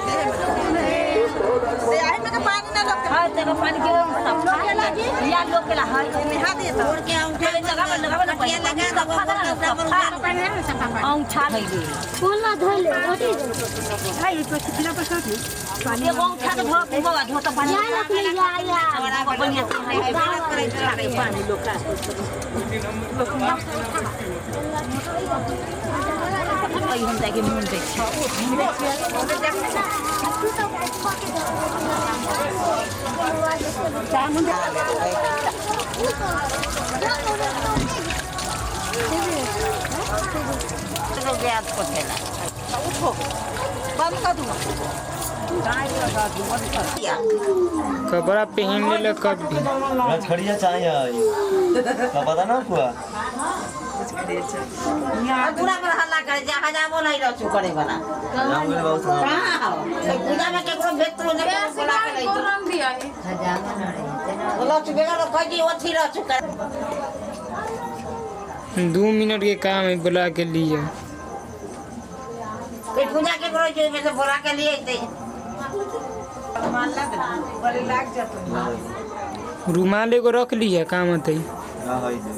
से आई में के पानी ना लगते हां ते पानी के लोके लागी या लोके ला हाय नहा दे तो और के औंठा लगावे लगावे ना लगा दो औंठा लगी कौन ला धोले ओटी भाई तो कितना पैसा थी पानी औंठा के धो बुआ धो तो पानी या लकड़ी या या बढ़िया से हाय पानी लोका हम जाके मुंह देख उठो बंद कर दूंगा। कपड़ा पहन ले कब भी छड़िया चाहिए का पता ना हुआ पूरा पर हल्ला करे जहाँ जाबो नहीं रचू करे वाला कहाँ हो पूजा में केकरो भेटलो ने बोला के नहीं रंग दिया है लचू बेगर कह जी ओथी रचू कर 2 मिनट के काम है बुला के लिए ते पूजा के करो जो में से बोला के लिए ते बड़े लाग जातो रुमाल एगो रख लिया काम होते ना होई दे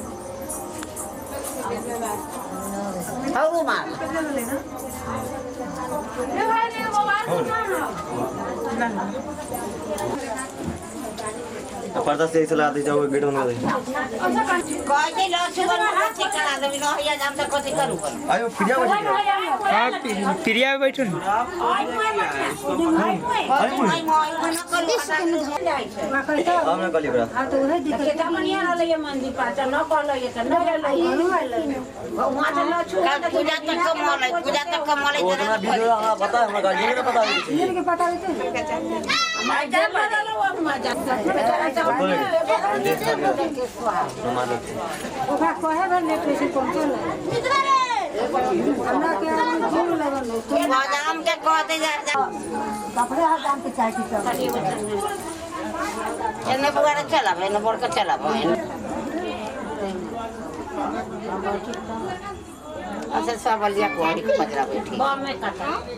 और रुमाल ले भाई ले मोबाइल ना पर्दा से ऐसे लगा दे जाओ गेट बंद कर दे। कह के लचू बन कथी करा देबी न होइया जाम त कथी करू आयो प्रिया बैठी हां प्रिया बैठो ना आई मोई न करू हम ना कली बरा हां तो वही दिक्कत चेतावनिया रहले ये मंदिर पाचा न कहले ये त न रहले वहां से लचू पूजा तक कम होलै पूजा तक कम होलै वो इतना वीडियो हां पता है हमरा गार्जियन के पता है के पता रहते ओकरा कहे भर लेट होई छै पहुंचल हमरा के जीव लगल बादाम के कहते जा कपड़े हर दाम के चाहे सब एने बुआरे चलाब एने बोर के चलाब अच्छा सब लिया कोड़ी के पजरा बैठी बम में काटा।